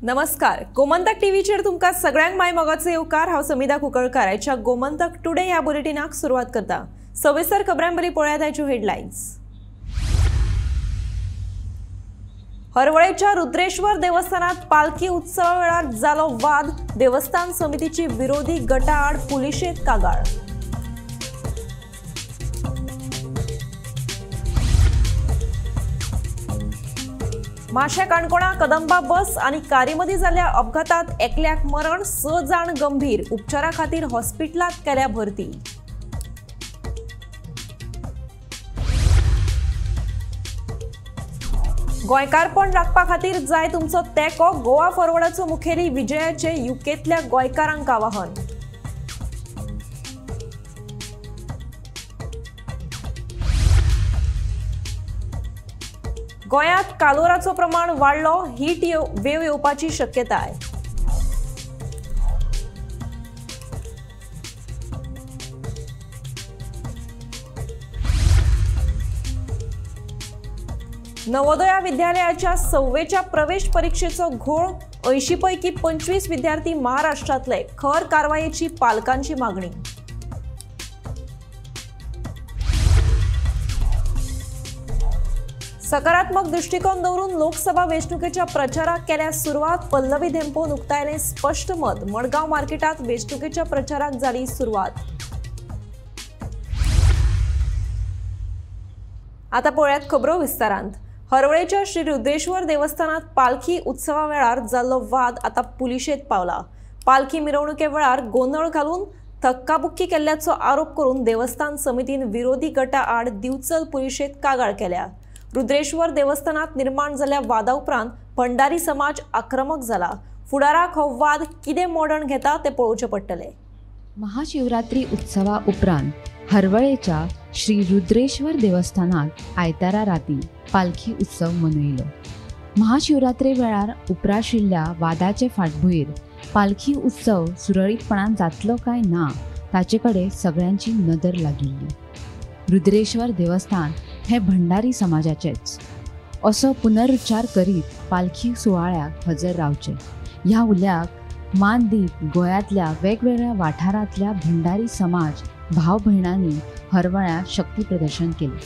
नमस्कार, गोमंतक टीव्हीचेर तुमकां सगळ्यांक my मोगाचो येवकार। हांव समिधा कुंकळकार आयच्या गोमंतक टुडे ह्या बुलेटिनाक सुरवात करता। सविस्तर खबरांबरी पळयात आयच्यो हेडलायन्स। हरवळेच्या रुद्रेश्वर देवस्थानात पालखी उत्सवा वेळार जालो वाद, देवस्थान समितीची विरोधी गटाआड पुलिशेत कागाळ। माशे काणकोणा कदंबा बस आणि कारीमदी जाल्ल्या अपघातात एकल्याक मरण, 6 जाण गंभीर, उपचारा खातीर हॉस्पिटलात केल्या भरती। गोंयकारपण राखपा खातीर जाय तुमचो तेंको, गोवा फॉरवर्डाचो मुखेली विजयाचे युकेंतल्या गोंयकारांक आवाहन। गोंयांत कालोराचो प्रमाण वाडलो, हीट वेव येवपाची शक्यताय। नवोदया विद्यालयाच्या 6वेच्या प्रवेश परीक्षेचो घोळ, 80 पैकी 25 विद्यार्थी महाराष्ट्रातले, खर कारवायेची पालकांची मागणी। सकारात्मक दृष्टिकोन दवरून लोकसभा वेंचणुकेच्या प्रचाराक केल्या सुरवात, पल्लवी धेंपोन उक्तायलें स्पष्ट मत। मडगांव मार्केटात वेंचणुकेच्या प्रचाराक जाली सुरवात। आता पळयात खबरो विस्तारांत। हरवळेच्या श्री रुद्रेश्वर देवस्थानात पालखी उत्सवा वेळार जाल्लो वाद आता पुलिशेत पावला। पालखी मिरवणुके वेळार गोंदळ घालून धक्काबुक्की केल्ल्याचो आरोप करून देवस्थान समितीन विरोधी गटा आड दिवचल पुलिशेत कागाळ केल्या। रुद्रेश्वर देवस्थानात निर्माण जाल्ल्या वादा उपरांत भंडारी समाज आक्रमक जाला। फुडाराक हो वाद कितें मोडण घेता ते पळोवचें पडटलें। महाशिवरात्री उत्सवा उपरांत हरवळेच्या श्री रुद्रेश्वर देवस्थानात आयतारा राती पालखी उत्सव मनयलो। महाशिवरात्रे वेळार उपराशिल्ल्या वादाचे फाटभुंयेर पालखी उत्सव सुरळीतपणान जातलो काय ना ताचे कडेन सगळ्यांची नदर लागिल्ली। रुद्रेश्वर देवस्थान हे भंडारी समाजाचेच असो पुनरुच्चार करीत पालखी सुवाळ्याक हजर रावचे ह्या उल्याक मान दीत गोंयांतल्या वेगवेगळ्या वाठारांतल्या भंडारी समाज भाव भयणांनी हरवळ्या शक्ती प्रदर्शन केलें।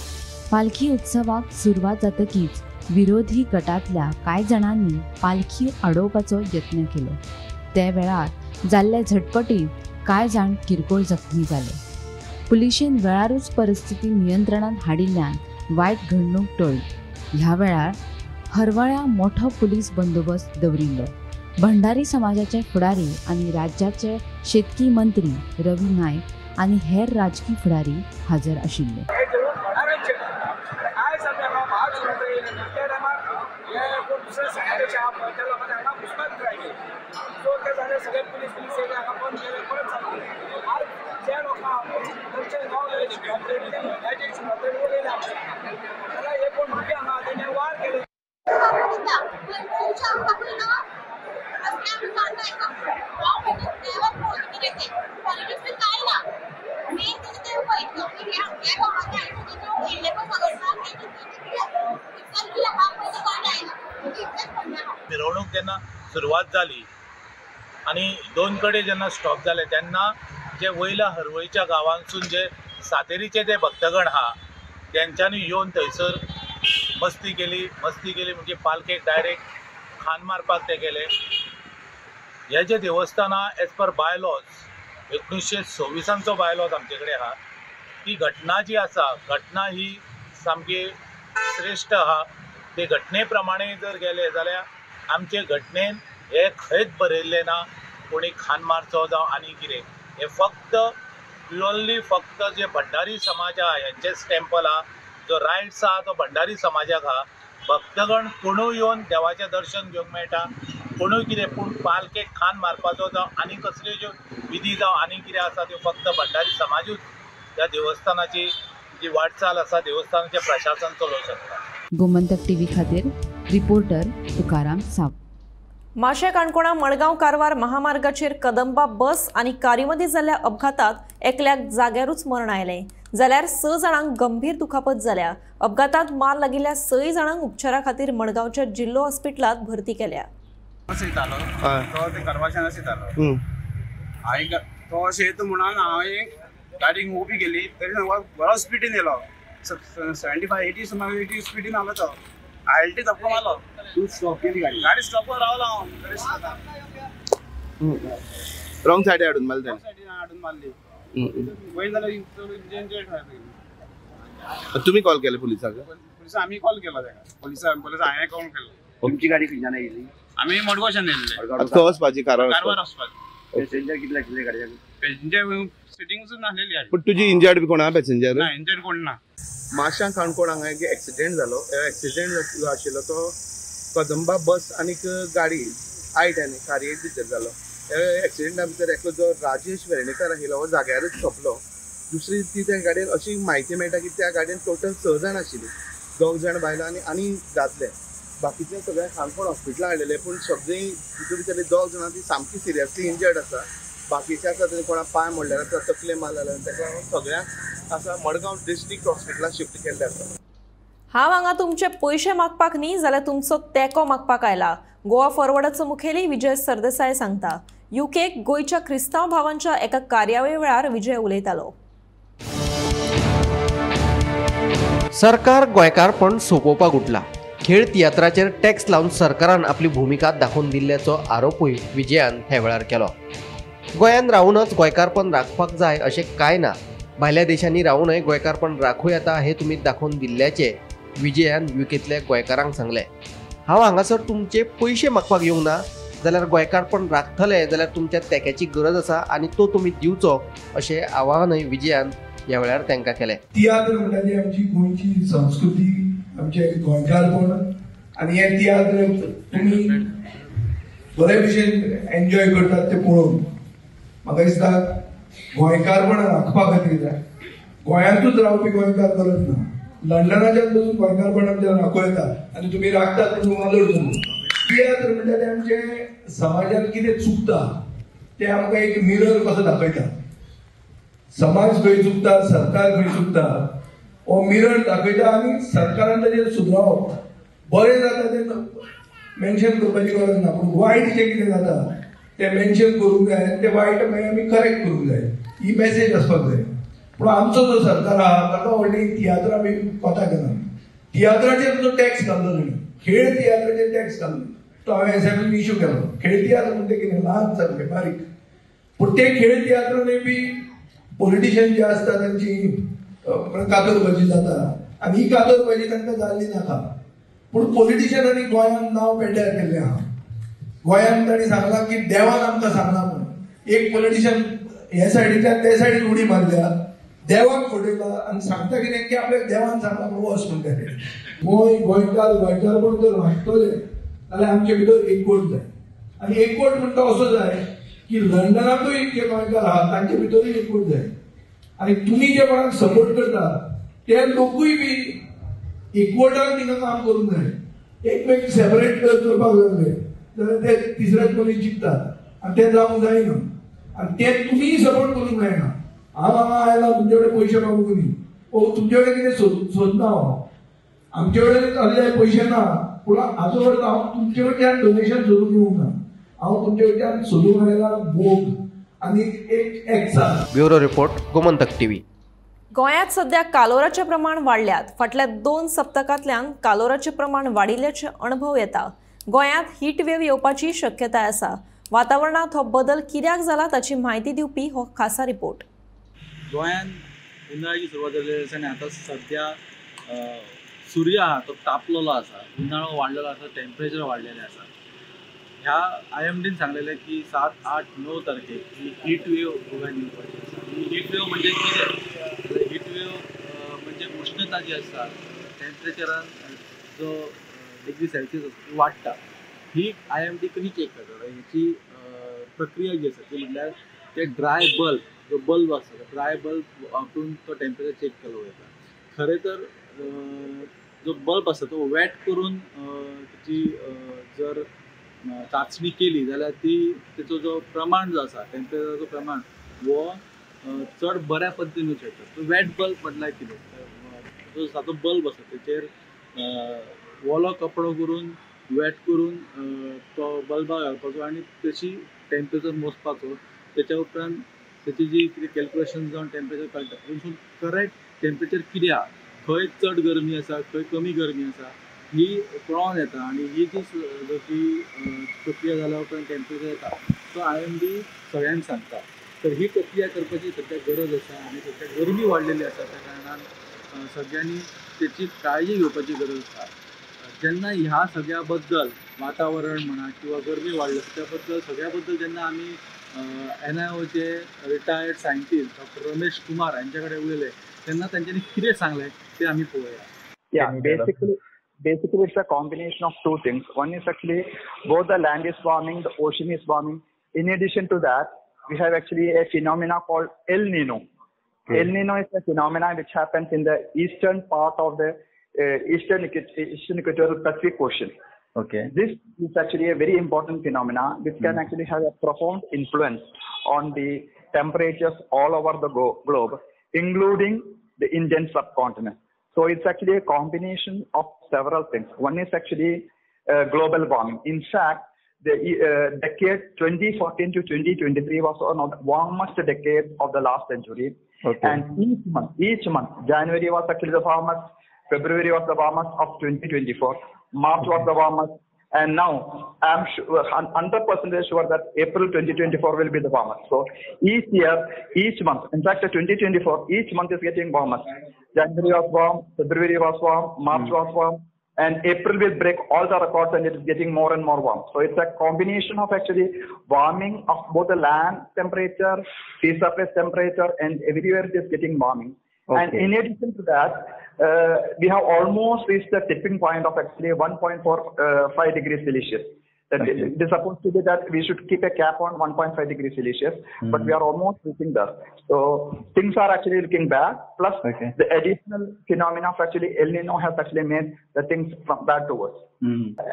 पालखी उत्सवाक सुरवात जातकीच विरोधी गटांतल्या कांय जाणांनी पालखी अडोवपाचो यत्न केलो। ते वेळार जाल्ले झटपटीत कांय जाण किरकोळ जखमी जाले। पुलिशेन वेळारूच परिस्थिती नियंत्रणात हाडिल्ल्यान वायट घडणूक टळ्ळी। ह्या वेळार हरवळ्या मोठो पुलीस बंदोबस्त दवरिल्लो। भंडारी समाजाचे फुडारी आनी राज्याचे शेतकी मंत्री रवी नायक आनी हेर राजकी फुडारी हजर आशिल्ले। मिरवणूक जेन्ना सुरवात जाली आनी दोन कडेन जेन्ना स्टॉप जाले तेन्ना जे वयल्या हरवळच्या गांवांसून जे सातेरीचे जे भक्तगण आहा तेंच्यांनी येवन थंयसर मस्ती केली। मस्ती केली म्हणजे पालखेक डायरेक्ट खान मारपाक ते गेले। हे जे देवस्थान आहा एज पर बायलॉज 1926 बायलॉज आमचे कडेन आहा। ती घटना जी आसा, घटना ही सामकी श्रेश्ठ आहा। ते घटने प्रमाणे जर गेले जाल्यार आमचे घटनेन हे खंयच बरयल्लें ना कोणी खान मारचो जावं आनी कितें। हे फक्त प्युअरली फक्त जे भंडारी समाज आहा हेंचेच टेम्पल आहा, जो रायट्स आहा तो भंडारी समाजाक आहा। भक्तगण कोणूय येवन देवाचें दर्शन घेवंक मेळटा, कोणूय कितें, पूण पालखेक खान मारपाचो जावं आनी कसल्यो ज्यो विधी जावं आनी कितें आसा त्यो फक्त भंडारी समाजूच त्या देवस्थानाची जी वाटचाल आसा देवस्थानाचें प्रशासन चलोवंक शकता। गोमंतक टीव्ही खातीर रिपोर्टर तुकाराम सावंत। माशे काणकोणा मडगांव कारवार महामार्गाचेर कदंबा बस आनी कारीमदी जाल्ल्या अपघातात एकल्याक जाग्यारूच मरण आयलें, जाल्यार 6 जाणांक गंभीर दुखापत जाल्या। अपघातात मार लागिल्ल्या 6 जाणांक उपचारा खातीर मडगांवच्या जिल्लो हॉस्पिटलांत भरती केल्या। येतालो तो ते कारवारच्यान येतालो. हांवें तो अशें येता म्हणून हांवें गाडी उबी केली तरी बरो स्पिडीन येयलो 75-80 सुमार 80 स्पिडीन आलो तो. आयल्टी धपको मारलो. तूं स्टॉप केली गाडी? गाडी स्टॉपार रावलो हांव. रॉंग सायड हाडून मारली? रॉंग सायडीन हाडून मारली. वयर जाल्यार इंजर्ड. तुमी कॉल केले पुलिसांक? पुलिसांक आमी कॉल केलो ताका. पुलिसांक हांवें कॉल केलो. तुमची गाडी खंयच्यान आयिल्ली? आमी मडगांवच्यान येयल्ले. खंय वचपाची? कारवार वचपाची. पॅसेंजर कितले आशिल्ले गाडयेन? पॅसेंजर सिटींग नासलेली गाडी. पूण तुजी इंजर्ड बी कोण आहा पॅसेंजर? ना, इंजर्ड कोण ना. माश्यां काणकोण हांगा एक एक्सिडेंट जालो. एक्सिडेंट जो आशिल्लो तो कदंबा बस आनीक गाडी I-10 कारयेक भितर जालो. एक्सिडेंटा भितर एकलो जो राजेश वेर्णेकर आशिल्लो हो जाग्यारूच सोंपलो. दुसरी ती त्या गाडयेन अशी म्हायती मेळटा की त्या गाडयेन टोटल 6 जाण आशिल्ली. 2 जाण बायलां आनी आनी दादले. बाकीचे सगळे काणकोण हॉस्पिटलान हाडलेले, पूण सगळीं तितून भितरली 2 जाणां ती सामकी सिरियसली इंजर्ड आसा. बाकीचे आसा तेणी कोणा पांय मोडलेले आसा, तकले मारलेले आसा, ताका लागून सगळ्यांक आसा मडगांव डिस्ट्रिक्ट हॉस्पिटलान शिफ्ट केल्ले आसा. हांव हांगा तुमचे पयशे मागपाक न्ही जाल्यार तुमचो तेंको मागपाक आयला, गोवा फॉरवर्डाचो मुखेली विजय सरदेसाय सांगता. युकेक गोंयच्या क्रिस्तांव भावांच्या एका कार्यावळी वेळार विजय उलयतालो. सरकार गोंयकारपण सोंपोवपाक उठला. खेळ तियात्राचेर टॅक्स लावन सरकारान आपली भुमिका दाखोवन दिल्ल्याचो आरोपूय विजयान ह्या वेळार केलो. गोंयांत रावूनच गोंयकारपण राखपाक जाय अशें कांय ना, भायल्या देशांनी रावूनय गोंयकारपण राखूं येता हें तुमी दाखोवन दिल्ल्याचें विजयान युकेंतल्या गोंयकारांक सांगलें. हांव हांगासर तुमचे पयशे मागपाक येवंक ना, जाल्यार गोंयकारपण राखतले जाल्यार तुमच्या तेंक्याची गरज आसा आनी तो तुमी दिवचो अशें आवाहनय विजयान ह्या वेळार तांकां केलें. तियात्र म्हणटा ती आमची गोंयची संस्कृती, आमचें गोंयकारपण आनी हे तियात्र तुमी बरे भशेन एन्जॉय करतात ते पळोवन म्हाका दिसता गोंयकारपण राखपा खातीर जाय. गोंयांतूच रावपी गोंयकार गरज ना, लंडनाच्यान पसून गोंयकारपण आमचें राखूं येता आनी तुमी राखतात म्हणून वालोर तुमकां. तियात्र म्हणटा ते आमचे समाजान कितें चुकता तें आमकां एक मिरर कसो दाखयता. समाज खंय चुकता, सरकार खंय चुकता हो मिरर दाखयता आनी सरकारान ताजेर सुदरावप. बरें जाता तें मेन्शन करपाची गरज ना, पूण वायट जें कितें जाता तें मेन्शन करूंक जाय आनी तें वायट मागीर आमी करेक्ट करूंक जाय, ही मॅसेज आसपाक जाय. पूण आमचो जो सरकार आहा ताका व्हडली तियात्रां बी कोता घेना. तियात्राचेर जो टॅक्स घाल्लो ताणें, खेळ तियात्राचेर टॅक्स घाल्लो तो हांवें एसेंब्लीन इशू केलो. खेळ तियात्र म्हणटा कितें ल्हान सारकें बारीक, पूण ते खेळ तियात्रानूय बी पॉलिटिशियन जे आसता तांची कातरबाजी जाता आनी ही कातरबाजी तांकां जाल्ली नाका. पूण पॉलिटिशियनांनी गोंयांत नांव पेड्ड्यार केल्लें आहा. गोंयांत तांणी सांगलां की देवान आमकां सांगलां म्हणून. एक पॉलिटिशियन हे सायडींतल्यान ते सायडीन उडी मारल्या, देवाक फटयला आनी सांगता कितें की आपल्याक देवान सांगलां म्हणून वच म्हणटा. गोंय गोंयकार गोंयकारपण जर वाडटलें जाल्यार आमचे भितर एकवट जाय आनी एकवट म्हणटा असो जाय की लंडनांतूय जे गोंयकार आहा तांचे भितरूय एकवट जाय आनी तुमी जे कोणाक सपोर्ट करता ते लोकूय बी एकवटान तिंगा काम करूंक जाय. एकमेक सेपरेट करपाक लागले जाल्यार ते तिसऱ्याच मनीस जिखतात आनी तें जावंक जायना आनी ते तुमीय सपोर्ट करूंक जायना. हांव हांगा आयला तुमचे कडेन पयशे मागूंक न्ही, ओ तुमचे कडेन कितें सोदना हांव, आमचे कडेन असले पयशे ना, पूण हाचो अर्थ हांव तुमचे कडच्यान डोनेशन सोदूंक येवंक ना, हांव तुमचे कडच्यान सोदूंक आयला मोग आनी एक एकचार. Bureau report, Gomantak TV. गोंयांत सध्या कालोराचें प्रमाण वाडल्यात. फाटल्या 2 सप्तकांतल्यान कालोराचें प्रमाण वाडिल्ल्याचे अणभव येता. गोंयांत हीट वेव येवपाची शक्यताय आसा. वातावरणांत हो बदल कित्याक जाला ताची म्हायती दिवपी हो खासा रिपोर्ट. गोंयांत उन्हाळ्याची सुरवात जाल्ली आसा आनी आतां सद्या सूर्य आहा तो तापलेलो आसा, उन्हाळो वाडलेलो आसा, टेम्परेचर वाडलेलें आसा. ह्या IMDन सांगलेलें की 7, 8, 9 तारखेक ही हीट वेव गोव्यान येवपाची आसा. ही हीट वेव म्हणजे कितें? हीट वेव म्हणजे उश्णता जी आसा टेम्परेचरान जो डिग्री सेल्सियस आसा ती वाडटा. ही IMD कशी चॅक करता? हेची प्रक्रिया जी आसा ती म्हणल्यार ते ड्राय बल्ब जो बल्ब आसता तो ड्राय बल्ब वापरून तो टेम्परेचर चॅक केलो वता. खरें तर जो बल्ब आसता तो वेट करून ताची जर चांचणी केली जाल्यार ती तेचो जो प्रमाण जो आसा टेम्परेचराचो प्रमाण हो चड बऱ्या पद्दतीन येवंक शकता. तो वेट बल्ब म्हटल्यार कितें? जो सादो बल्ब आसा तेचेर ओलो कपडो करून वेट करून तो बल्बा घालपाचो आनी तेची टेम्परेचर मोजपाचो. तेच्या उपरांत तेची जी कितें कॅल्क्युलेशन जावन टेम्परेचर कळटा. थंयसून करेक्ट टेम्परेचर कितें आहा, खंय चड गरमी आसा खंय कमी गरमी आसा ही कळोन येता. आनी ही जी जशी प्रक्रिया जाल्या उपरांत टेम्परेचर येता तो IMD सगळ्यांक सांगता. तर ही प्रक्रिया करपाची सद्या गरज आसा आनी सद्या गरमी वाडलेली आसा त्या कारणान सगळ्यांनी तेची काळजी घेवपाची गरज आसा. जेन्ना ह्या सगळ्या बद्दल वातावरण म्हणा किंवा गरमी वाडली त्या बद्दल सगळ्या बद्दल जेन्ना आमी NIOचे retired scientist doctor Ramesh Kumar हांच्या कडेन उलयले तेन्ना तेंच्यांनी कितें सांगलें तें आमी पळोवया. Yeah, basically it's a combination of two things. One is actually both the land is warming, the ocean is warming. In addition to that, we have actually a phenomena called El Nino. Okay. El Nino is a phenomena which happens in the eastern part of the eastern equatorial Pacific Ocean. Okay. This is actually a very important phenomena which can actually have a profound influence on the temperatures all over the globe, including the Indian subcontinent. So it's actually a combination of several things. One is actually global warming. In fact, the decade 2014 to 2023 was one of the warmest decades of the last century. Okay. And each month, January was actually the warmest, February was the warmest of 2024, March was the warmest, and now I'm sure, 100% sure that April 2024 will be the warmest. So each year, each month, in fact, 2024, each month is getting warmer. January was warm, February was warm, March was warm, and April will break all the records, and it is getting more and more warm. So it's a combination of actually warming of both the land temperature, sea surface temperature, and everywhere it is getting warming. Okay. And in addition to that, we have almost reached the tipping point of actually 1.45 degrees Celsius. That okay. It is supposed to be that we should keep a cap on 1.5 degrees Celsius, but we are almost reaching there. So things are actually looking bad. Plus, okay. the additional phenomena of actually El Nino has actually made the things from bad to worse.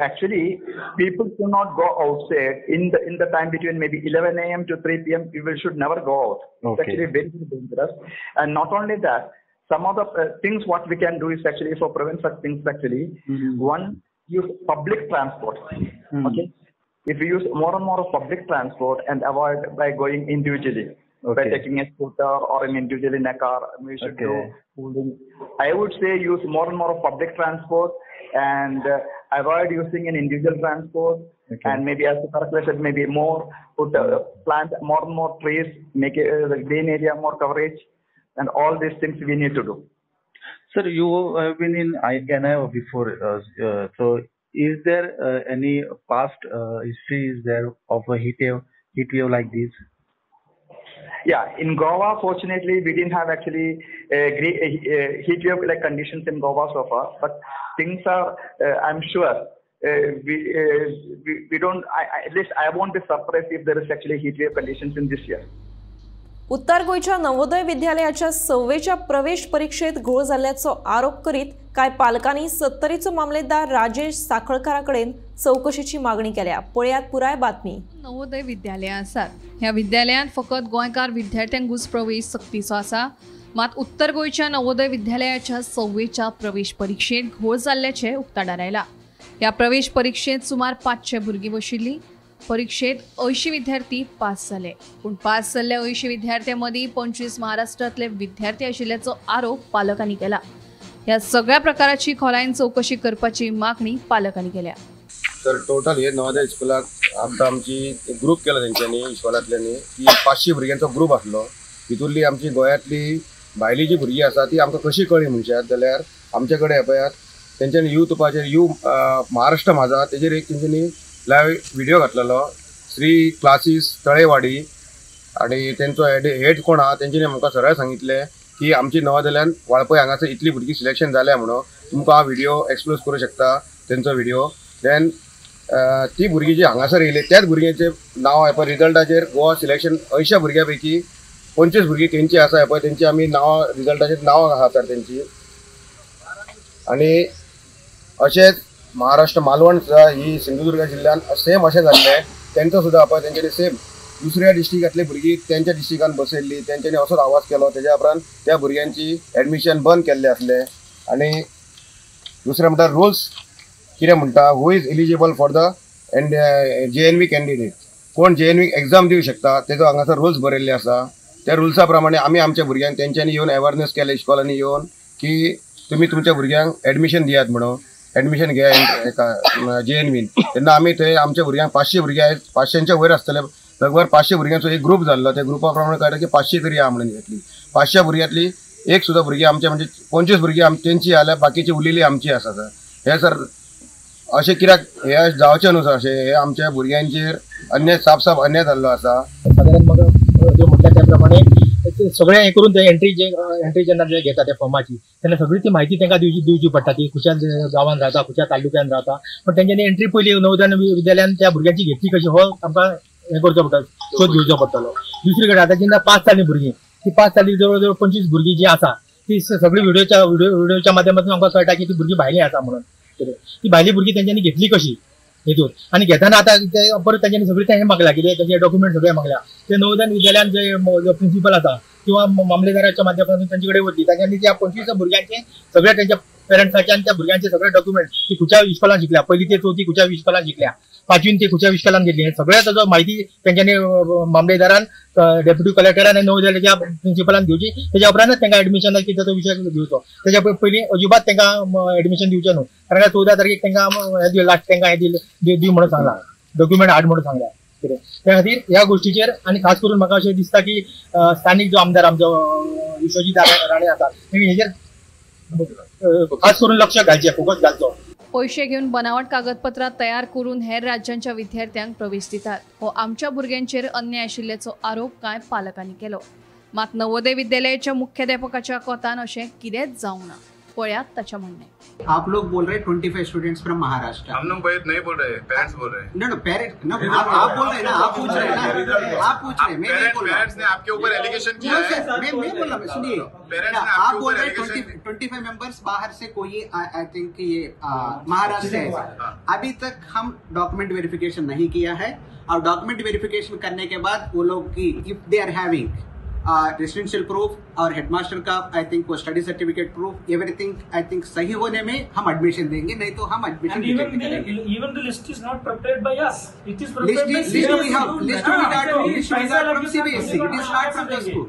Actually, people do not go outside in the time between maybe 11 a.m. to 3 p.m. People should never go out. Okay. It's actually very, very dangerous. And not only that, some of the things what we can do is actually for prevent such things actually, one, use public transport. Okay, if you use more and more of public transport and avoid by going individually, okay. by taking a scooter or an individual in a car, we should okay. do pooling. I would say use more and more of public transport and avoid using an individual transport. Okay. And maybe as the correctly said, maybe more put plant more and more trees, make the green area more coverage, and all these things we need to do. Sir, you have been in NIO before, so is there any past history is there of a heat wave like this? Yeah, in Goa, fortunately, we didn't have actually a heat wave like conditions in Goa so far. But things are, I'm sure, we don't. At least I won't be surprised if there is actually heat wave conditions in this year. उत्तर गोंयच्या नवोदय विद्यालयाच्या सव्वेच्या प्रवेश परीक्षेत घोळ जाल्ल्याचो आरोप करीत कांय पालकांनी सत्तरीचो मामलेदार राजेश साखळकारा कडेन चवकशेची मागणी केल्या. पळयात पुराय बातमी. नवोदय विद्यालयां आसात. ह्या विद्यालयांत फकत गोंयकार विद्यार्थ्यांकूच प्रवेश सक्तीचो आसा. मात उत्तर गोंयच्या नवोदय विद्यालयाच्या सव्वेच्या प्रवेश परीक्षेत घोळ जाल्ल्याचें उक्ताडार आयलां. ह्या प्रवेश परीक्षेत सुमार 500 भुरगीं बशिल्लीं. परीक्षेत 80 विद्यार्थी पास जाले. पूण पास जाल्ल्या 80 विद्यार्थ्यां मदीं 25 महाराष्ट्रांतले विद्यार्थी आशिल्ल्याचो आरोप पालकांनी केला. ह्या सगळ्या प्रकाराची खोलायेन चवकशी करपाची मागणी पालकांनी केल्या. तर टोटल हे नवोदय स्कुलाक आमकां आमची ग्रूप केला तेंच्यांनी इस्कॉलांतल्यांनी की 500 भुरग्यांचो ग्रूप आसलो. भितूरली आमची गोंयांतली भायली जी भुरगीं आसा ती आमकां कशी कळ्ळी म्हणशात जाल्यार आमचे कडेन पळयात तेंच्यांनी युट्यूबाचेर महाराष्ट्र माझा तेजेर एक तेंच्यांनी लायव्ह व्हिडिओ घातलेलो श्री क्लासीस तळेवाडी आणि तेंचो हेड कोण आहा तेंच्यांनी आमकां सरळ सांगितलें की आमची नवोदयान वाळपय हांगासर इतली भुरगीं सिलेक्शन जाल्या म्हणून तुमकां हांव व्हिडिओ एक्सप्लोज करूं शकता तेंचो व्हिडिओ. देन ती भुरगीं जी हांगासर येयली त्याच भुरग्यांचें नांव पळय रिजल्टाचेर गोवा सिलेक्शन 80 भुरग्यां पैकी 25 भुरगीं तेंची आसा पळय तेंची आमी नांवां रिजल्टाचेर नांवां आसा तर तेंची. आनी अशेंच महाराष्ट्र मालवण सुद्दां ही सिंधुदुर्ग जिल्ल्यान सेम अशें जाल्लें तेंचो सुद्दां पळय तेंच्यांनी सेम दुसऱ्या डिस्ट्रिक्टांतली भुरगीं तेंच्या डिस्ट्रिक्टान बसयल्ली तेंच्यांनी असोच आवाज केलो तेज्या उपरांत त्या भुरग्यांची एडमिशन बंद केल्लें आसलें. आनी दुसरें म्हणल्यार रुल्स कितें म्हणटा, who is eligible for the and JNV candidate, कोण JNV exam दिवं शकता तेजो हांगासर रुल्स बरयल्ले आसा. त्या रुल्सा प्रमाणे आमी आमच्या भुरग्यांक तेंच्यांनी येवन अवेरनेस केलें इस्कॉलांनी येवन की तुमी तुमच्या भुरग्यांक एडमिशन दियात म्हणून, एडमिशन घेया एका JNV. तेन्ना आमी थंय आमच्या भुरग्यांक 500 भुरगे आहेत, 500च्या वयर आसतले, लगभग 500 भुरग्यांचो एक ग्रूप जाल्लो. त्या ग्रुपा प्रमाणे कळटा की 500 तरी आहा म्हणून घेतली. 500 भुरग्यांतली एक सुद्दां भुरगीं आमच्या म्हणजे 25 भुरगीं तेंची जाल्यार बाकीची उरलेली आमची आसा सर. हे सर अशें कित्याक हे जावचें न्हू सर, अशें हे आमच्या भुरग्यांचेर अन्याय, साफ साफ अन्याय जाल्लो आसा. सादारण म्हाका म्हटल्यार त्या प्रमाणे सगळें हें करून ते एंट्री जे एंट्री जेन्ना जे घेता त्या फॉर्माची तेन्ना सगळी ती म्हायती तांकां दिवची पडटा, ती खंयच्या गांवांत रावता, खंयच्या तालुक्यान रावता. पण तेंच्यांनी एंट्री पयली नवोदय विद्यालयान त्या भुरग्यांची घेतली कशी हो आमकां हें करचो पडटा, शोध घेवचो पडटलो. दुसरी कडेन आतां जेन्ना 5 जालीं भुरगीं, ती 5 जाली जवळ जवळ 25 भुरगीं जी आसा ती सगळी व्हिडिओच्या माध्यमातून आमकां कळटा की ती भुरगीं भायलीं आसा म्हणून. ती भायली भुरगीं तेंच्यांनी घेतली कशी हेतून, आनी घेतना आतां ते परत तेंच्यांनी सगळें तें हें मागलां कितें तेंचे डॉक्युमेंट सगळें मागल्या. ते नवोदय विद्यालयान जे प्रिंसिपल आसा किंवा मामलेदाराच्या माध्यमातून तेंचे कडेन वतली, तांच्यांनी त्या 25 भुरग्यांचे सगळे तेंच्या पेरंट्साचे आनी त्या भुरग्यांचे सगळे डॉक्युमेंट ती खंयच्या इस्कॉलान शिकल्या, पयली ते चवथी खंयच्या इस्कॉलान शिकल्या, 5वीन ते खंयच्या इस्कॉलान घेतली, हे सगळ्या ताजो म्हायती तेंच्यांनी मामलेदारान, डेप्युटी कलेक्टरान आनी नवोदयाच्या प्रिंसिपलान घेवची. तेज्या उपरांतच तांकां एडमिशनाक ताचो विशय घेवचो. तेज्या पयलीं अजिबात तांकां एडमिशन दिवचें न्हू, कारण 14 तारखेक तांकां लास्ट तांकां हें दिव म्हणून सांगलां, डॉक्युमेंट हाड म्हणून सांगलां कितें. त्या खातीर ह्या गोश्टीचेर आनी खास करून म्हाका अशें दिसता की स्थानीक जो आमदार आमचो विश्वजीत राणे आसा तेणी हेजेर खास करून लक्ष घालचें, फोकस घालचो. पयशे घेवन बनावट कागदपत्रां तयार करून हेर राज्यांच्या विद्यार्थ्यांक प्रवेश दितात हो आमच्या भुरग्यांचेर अन्याय आशिल्ल्याचो आरोप कांय पालकांनी केलो. मात नवोदय विद्यालयाच्या मुख्याध्यापकाच्या कोतान अशें कितेंच जावंक ना. पळयात ताचें म्हणणें. आप लोग बोल रहे 25 स्टूडेंट्स फ्रॉम महाराष्ट्र. हम लोग नहीं बोल रहे, पेरेंट्स बोल रहे हैं. नो पेरेंट्स नो, आप बोल रहे हैं ना, आप पूछ रहे हैं ना, आप पूछ रहे हैं. मैं नहीं बोल रहा. पेरेंट्स ने आपके ऊपर एलिगेशन किया है. मैं बोल रहा हूं, सुनिए, आप बोल रहे हैं 25 मेंबर्स बाहर से कोई, I think ये महाराष्ट्र से है. अभी तक हम डॉक्यूमेंट वेरिफिकेशन नहीं किया है, और डॉक्यूमेंट वेरिफिकेशन करने के बाद वो लोग की if they are having residential proof Aur headmaster का I think वो study certificate proof everything I think सही होने में हम एडमिशन देंगे, नहीं तो हम admission even the list is not prepared by us, it is prepared by list we have, list we got from CBSE, it is not from the school,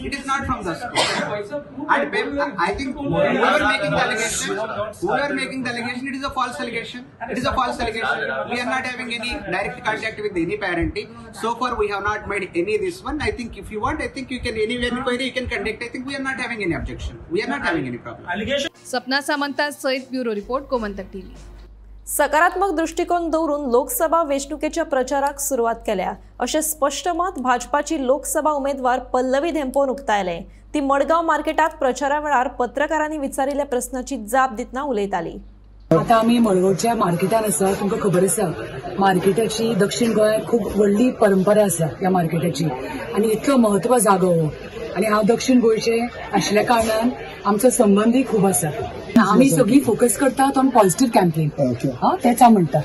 it is not from the school. And I think whoever making the allegation, whoever making the allegation, it is a false allegation, it is a false allegation. We are not having any direct contact with any parent. So far we have not made any this one. I think if you want, I think you can anywhere inquiry you can conduct. I think we are not having any objection, we are not having any problem. Sapna Samanta सहित bureau report, Gomantak TV. सकारात्मक दृष्टिकोन दवरून लोकसभा वेंचणुकेच्या प्रचाराक सुरवात केल्या अशें स्पश्ट मत भाजपाची लोकसभा उमेदवार पल्लवी धेंपोन उक्तायलें. ती मडगांव मार्केटात प्रचारा वेळार पत्रकारांनी विचारिल्ल्या प्रस्नाची जाप दितना उलयताली. आता आमी मडगांवच्या मार्केटान आसा. तुमकां खबर आसा मार्केटाची दक्षिण गोंयांत खूब व्हडली परंपरा आसा ह्या मार्केटाची, आनी इतलो म्हत्व जागो हो. आनी हांव दक्षिण गोंयचे आशिल्ल्या कारणान आमचो संबंदूय खूब आसा. आमी सगळीं फोकस करतात ऑन पॉझिटिव्ह कॅम्पेन, तेच हांव म्हणटा.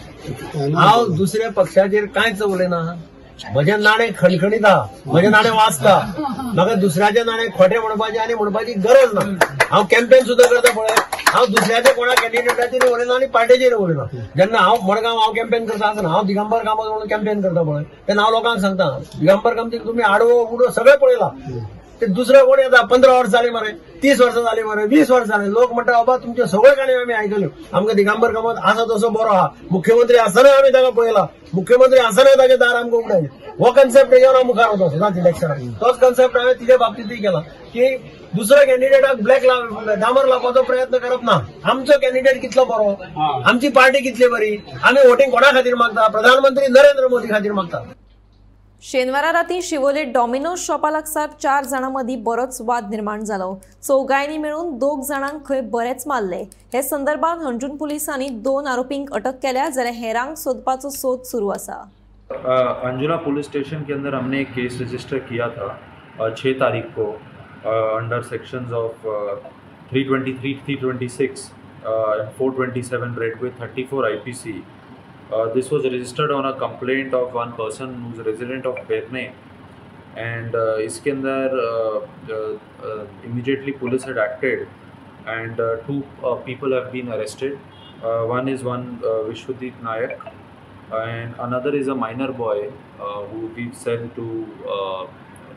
हांव दुसऱ्या पक्षाचेर कांयच उलयना. म्हजें नाणें खणखणीत आहा, म्हजें नाणें वाचता, म्हाका दुसऱ्याचें नाणें खोटें म्हणपाचें आनी म्हणपाची गरज ना. हांव कॅम्पेन सुद्दां करता पळय, हांव दुसऱ्याच्या कोणा कॅन्डिडेटाचेर उलयना आनी पार्टेचेर उलयना. जेन्ना हांव मडगांव हांव कॅम्पेन करता आसतना हांव दिगंबर कामत म्हणून कॅम्पेन करता पळय, तेन्ना हांव लोकांक सांगता दिगंबर कामतीक तुमी आडवो उडो सगळें पळयला. ते दुसरे कोण येता 15 वर्सां जाली मरे, 30 वर्सां जाली मरे, 20 वर्सां जाली, लोक म्हणटा बाबा तुमच्यो सगळ्यो काणयो आमी आयकल्यो, आमकां दिगंबर कामत आसा तसो बरो आहा, मुख्यमंत्री आसतना आमी ताका पळयला, मुख्यमंत्री आसतना ताचें दार आमकां उगडायलें. हो कन्सेप्ट घेवन हांव मुखार वता सदांच इलेक्शनाक. तोच कन्सेप्ट हांवें तिच्या बाबतींतूय केला की दुसऱ्या कॅन्डिडेटाक ब्लॅक डांबर लावपाचो प्रयत्न करप ना. आमचो कॅन्डिडेट कितलो बरो, आमची पार्टी कितली बरी, आमी वोटींग कोणा खातीर मागता, प्रधानमंत्री नरेंद्र मोदी खातीर मागता. शेनवारा राती शिवोले डॉमिनोज शॉपा लागसार 4 जाणां मदीं बरोच वाद निर्माण जालो. चौगांनी मेळून 2 जाणांक खंय बरेच मारले. हे संदर्भात हणजूण पुलिसांनी 2 आरोपींक अटक केल्या, जाल्यार हेरांक सोदपाचो सोद सुरू आसा. अंजुना पुलिस स्टेशन के अंदर हमने एक केस रजिस्टर किया था 6 तारीख को under sections of 323, 326 and 427 read with 34 IPC. This was registered on a complaint of one person who's a resident of Perne, and इसके अंदर immediately police had acted and 2 people have been arrested. One is Vishwadeep Nayak and another is a minor boy who we've sent to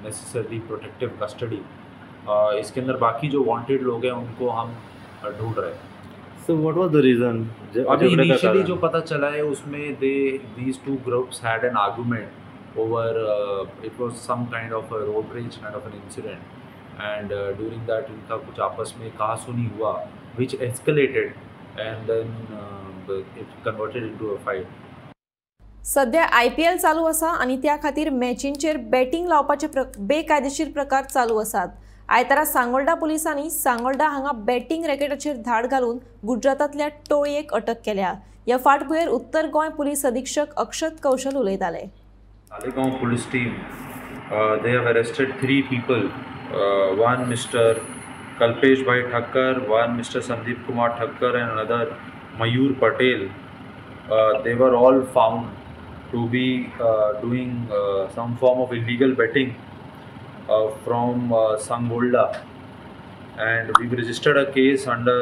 necessarily protective custody. इसके अंदर बाकी जो wanted लोग हैं उनको हम ढूंढ रहे हैं। So what was the reason? अभी इनिशियली जो पता चला है उसमें these two groups had an argument over it was some kind of a road rage kind of an incident and during that इनका कुछ आपस में कहा सुनी हुआ which escalated and then it converted into a fight. सध्या IPL चालू आसा आनी त्या खातीर मॅचींचेर बॅटिंग लावपाचे बेकायदेशीर प्रकार चालू आसात। आयतारा सांगोल्डा पुलिसांनी सांगोल्डा हांगा बॅटिंग रॅकेटाचेर धाड घालून गुजरातांतल्या टोळयेक अटक केल्या। ह्या फाटभुंयेर उत्तर गोंय पुलीस अधीक्षक अक्षत कौशल उलयताले। Taleigao police team they have arrested 3 people, one Mr. Kalpesh Bhai Thakkar, one Mr. Sandeep Kumar Thakkar and another Mayur Patel. They were all found to be doing some form of illegal betting from Sangolda, and we've registered a case under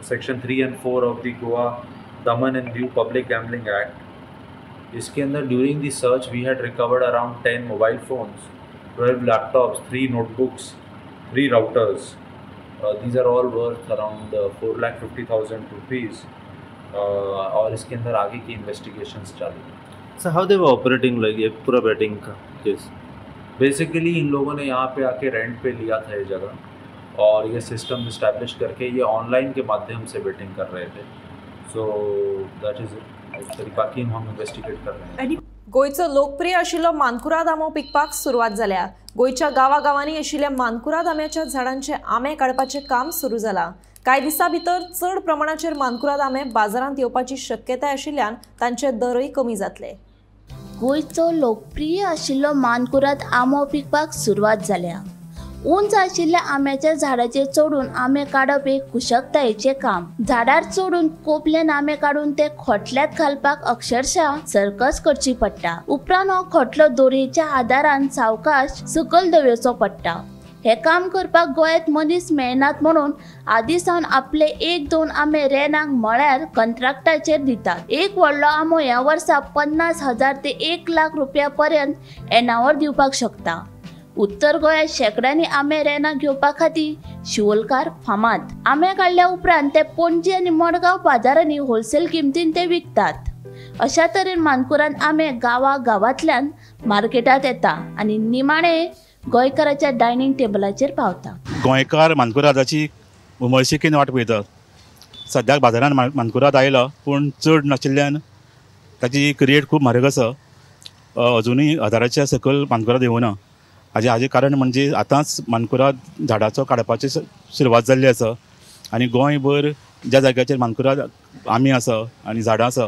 section 3 and 4 of the Goa Daman and Diu Public Gambling Act. इसके अंदर during the search we had recovered around 10 mobile phones, 12 laptops, 3 notebooks, 3 routers. These are all worth around 4,50,000 rupees. और इसके अंदर आगे की investigations चालू हैं। So how they were operating like ये पूरा बैटिंग का केस? बेसिकली इन लोगों ने यहाँ पे आके रेंट पे लिया था ये जगह और ये सिस्टम इस्टेब्लिश करके ये ऑनलाइन के माध्यम से बेटिंग कर रहे थे। सो that is it, बाकी हम इन्वेस्टिगेट कर रहे हैं। गोंयचो लोकप्रिय आशिल्लो मानकुराद आंबो पिकपाक सुरवात जाल्या। गोंयच्या गांवागांवांनी आशिल्ल्या मानकुराद आंब्याच्या झाडांचे आंबे काडपाचें काम सुरू जालां। कांय दिसां भितर चड प्रमाणाचेर मानकुराद आंबे बाजारांत येवपाची शक्यताय आशिल्ल्यान तांचे दरय कमी जातले। गोंयचो लोकप्रिय आशिल्लो मानकुराद आंबो पिकपाक सुरवात जाल्या। उंच आशिल्ल्या आंब्याच्या झाडाचेर चडून आंबे काडप एक कुशळतायेचें काम। झाडार चडून कोपल्यान आंबे काडून ते खोटल्यांत घालपाक अक्षरशः सर्कस करची पडटा। उपरांत हो खोटलो दोरयेच्या आदारान सावकाश सकयल दवरचो पडटा। हे काम करपाक गोंयांत मनीस मेळनात म्हणून आदी सावन आपले 1-2 आंबे रेनाक म्हळ्यार कंत्राटाचेर दितात। एक व्हडलो आंबो ह्या वर्सा 50,000 ते 1 लाख रुपया पर्यंत येणावळ दिवपाक शकता। उत्तर गोंयांत शेंकड्यांनी आंबे रेनाक घेवपा खातीर शिवोलकार फामाद। आंबे काडल्या उपरांत ते पणजी आनी मडगांव बाजारांनी होलसेल किमतीन ते विकतात। अशा तरेन मानकुराद आंबे गांवा गांवांतल्यान मार्केटांत येता आनी निमाणे गोंयकाराच्या डायनिंग टेबलाचेर पावता। गोंयकार मानकुरादाची उमळशिकेन वाट पळयतात। सद्याक बाजारान मानकुराद आयला पूण चड नाशिल्ल्यान ताची रेट खूब म्हारग आसा। अजुनूय 1000च्या सकयल मानकुराद येवना। हाजें कारण म्हणजे आतांच मानकुराद झाडाचो काडपाची सुरवात जाल्ली आसा आनी गोंयभर ज्या जाग्याचेर मानकुराद आमी आसा आनी झाडां आसा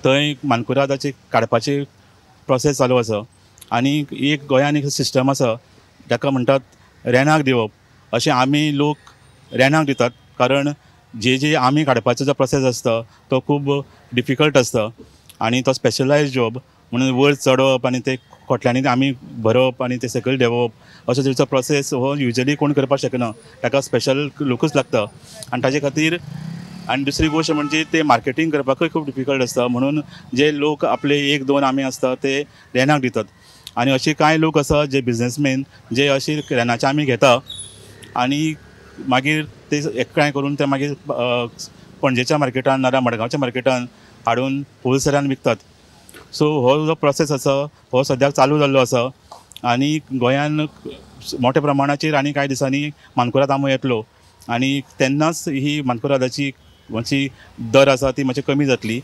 थंय मानकुरादाची काडपाची प्रोसेस चालू आसा। आनी एक गोंयान एक सिस्टम आसा ताका म्हणटात रेनाक दिवप। अशें आमी लोक रेनाक दितात कारण जे जे आमी काडपाचो जो प्रोसेस आसता तो खूब डिफिकल्ट आसता आनी तो स्पेशलायज जॉब म्हणून वयर चडप आनी ते खोटल्यांनी आमी भरप आनी ते सकयल देंवप असो तरेचो प्रोसेस हो युजली कोण करपाक शकना, ताका स्पेशल लोकूच लागता आनी ताजे खातीर। आनी दुसरी गोश्ट म्हणजे ते मार्केटींग करपाकूय खूब डिफिकल्ट आसता म्हणून जे लोक आपले 1-2 आमी आसता ते रेनाक दितात। आनी अशे कांय लोक आसा जे बिजनेसमॅन जे अशे रेनाचे आमी घेता आनी मागीर ते एकठांय करून ते मागीर पणजेच्या मार्केटान नाजाल्यार मडगांवच्या मार्केटान हाडून होलसेलान विकतात। सो हो जो प्रोसेस आसा हो सद्याक चालू जाल्लो आसा आनी गोंयान मोठ्या प्रमाणाचेर आनी कांय दिसांनी मानकुराद आंबो येतलो आनी तेन्नाच ही मानकुरादाची मातशी दर आसा ती मातशी कमी जातली।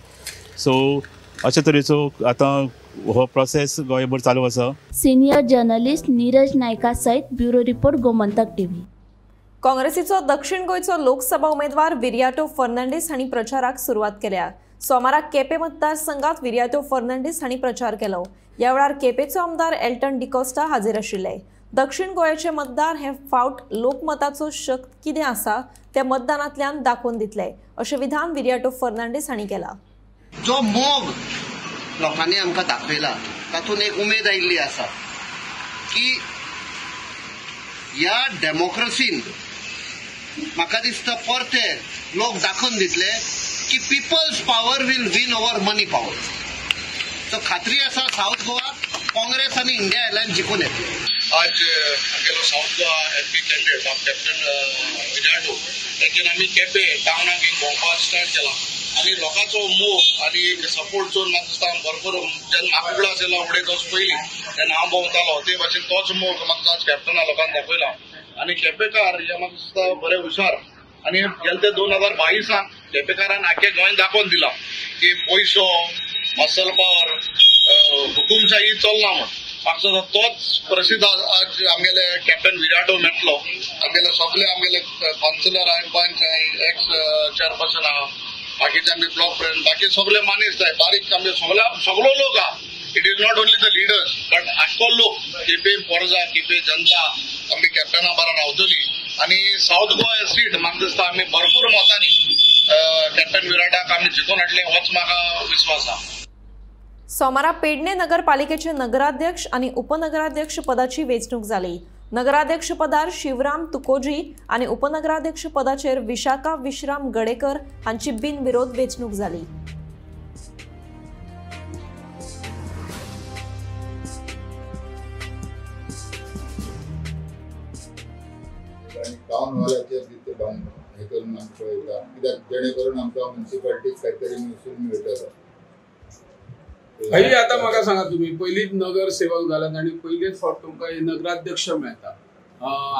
सो अशे तरेचो आतां हो प्रोसेस गोंयभर चालू आसा। सिनियर जर्नलिस्ट नीरज नायका सहित ब्युरो रिपोर्ट, गोमंतक टीव्ही। काँग्रेसीचो दक्षिण गोंयचो लोकसभा उमेदवार विरियाटो फर्नांडीस हांणी प्रचाराक सुरवात केल्या। सोमाराक केपें मतदारसंघात विरियाटो फर्नांडीस हांणी प्रचार केलो। ह्या वेळार केपेंचो आमदार एल्टन डिकोस्टा हाजीर आशिल्ले। दक्षिण गोंयचे मतदार हे फावट लोकमताचो शक्त कितें आसा ते मतदानांतल्यान दाखोवन दितले अशें विधान विरियाटो फर्नांडीस हांणी केलां। जो मोग लोकांनी आमकां दाखयला तातूंत एक उमेद आयिल्ली आसा की ह्या डेमोक्रेसीन म्हाका दिसता परते लोक दाखोवन दितले की people's power will win over money power. So खात्री आसा सावथ गोवा काँग्रेस आनी इंडिया अलायन्स जिखून येतले. आज आमगेलो south Goa MP candidate captain Viriato तेंच्यान आमी केपें टावनाक एक भोंवपाक स्टार्ट केला आनी लोकांचो मोग आनी एक सपोर्ट चोवन म्हाका दिसता भरपूर जेन्ना म्हाका उगडास येयलो फुडें तोच पयलीं तेन्ना हांव भोंवतालो ते भाशेन तोच मोग म्हाका आज कॅप्टना लोकांनी दाखयला आनी केपेकार हे म्हाका दिसता बरे हुशार आनी गेले ते 2022 केपेकारान आख्खे गोंय दाखोवन दिला की पयसो मसल पावर हुकुमशाही चलना म्हण. म्हाका तोच प्रसिद्ध आज आमगेले कॅप्टन विराटो मेळटलो. आमगेले सगळे आमगेले कावन्सिलर आहाय, पंच आहाय, एक्स चेअरपर्सन आहा, बाकीचे आमगे ब्लॉक प्रेसिडेंट, बाकी सगळे मानेस्त आहाय, बारीक आमगे सगळो लोक आहा. It is not only the leaders but आख्खो लोक केपें पोरजा केपें जनता आमी कॅप्टना बरा रावतली आनी सावथ गोवा सीट म्हाका दिसता आमी भरपूर मतांनी कॅप्टन विराटाक आमी जिखून हाडले होच म्हाका विस्वास आहा. सोमारा पेडणे नगरपालिकेचे नगराध्यक्ष आणि उपनगराध्यक्ष पदाची वेंचणूक जाली. नगराध्यक्ष पदार शिवराम तुकोजी आणि उपनगराध्यक्ष पदाचेर विशाखा विश्राम गडेकर हांची बिनविरोध वेंचणूक जाली. टावन हॉलाचेर हे करून आमी पळयता कित्याक जेणे करून आमकां म्युनिसिपालिटीक कांय तरी महसूल मेळटलो. भाई आता म्हाका सांगा, तुम्ही पयलींच नगरसेवक जाल्यात आनी पयलीच फावट तुमकां नगराध्यक्ष मेळटा.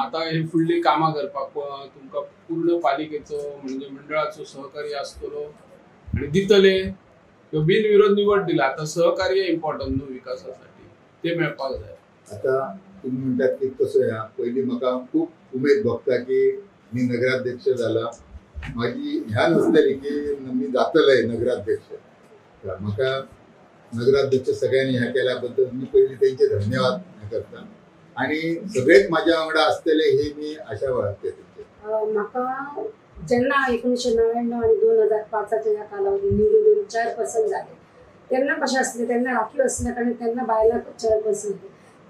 आतां हे फुडली कामां करपाक तुमकां पूर्ण पालिकेचो म्हणजे मंडळाचो सहकार्य आसतलो आनी दितले. बिनविरोध निवड दिला, आतां सहकार्य इम्पॉर्टंट न्हू विकासासाठी, ते मेळपाक जाय. आतां तुमी म्हणटात की कसो ह्या पयलीं म्हाका खूब उमेद भोगता की मी नगराध्यक्ष जाला. म्हाजी ह्या नासतली की मी जातले नगराध्यक्ष. म्हाका नगराध्यक्ष सगळ्यांनी ह्या केल्या बद्दल मी पयलीं तेंचे धन्यवाद हें करता आनी सगळेच म्हाज्या वांगडा आसतले ही मी आशा बाळगता तेंचे. म्हाका जेन्ना 1999 आनी 2005 ह्या कालावधी निवडून येवन चेअरपर्सन जाले तेन्ना कशें आसलें, तेन्ना राखीव आसल्या कारणान तेन्ना बायलां चेअरपर्सन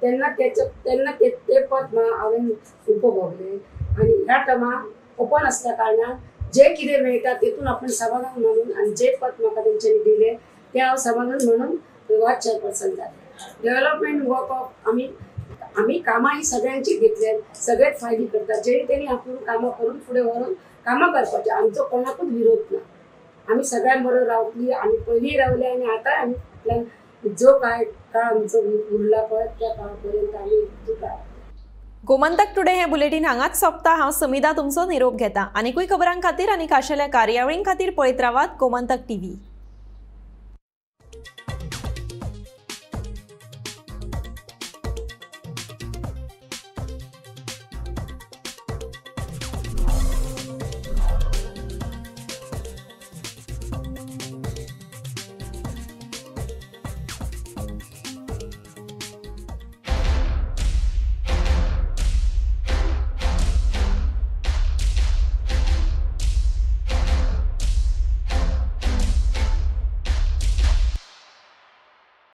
तेन्ना तेन्ना ते पद हांवें उपभोगलें आनी ह्या टर्माक ओपन आसल्या कारणान जे कितें मेळटा तेतून आपण समाधान मानून आनी जे पद म्हाका तेंच्यांनी दिलें ते हांव समाधान म्हणून वार्ड चेअरपर्सन जालें. डेव्हलपमेंट वर्क ऑफ आमी आमी कामां ही सगळ्यांची घेतल्यात, सगळेच फायली करतात, जेणे तेणी आपूण कामां करून फुडें व्हरून कामां करपाचें. आमचो कोणाकूच विरोध ना, आमी सगळ्यां बरोबर रावतली. आमी पयलीं रावले आनी आतां आमी आपल्यान जो काय काळ आमचो उरला पळय त्या काळापर्यंत आमी एकजूट रावतले. गोमंतक टुडे हे बुलेटीन हांगाच सोंपता. हांव समिधा तुमचो निरोप घेता. आनीकूय खबरां खातीर आनी खाशेल्या कार्यावळीं खातीर पळयत रावात गोमंतक टीव्ही.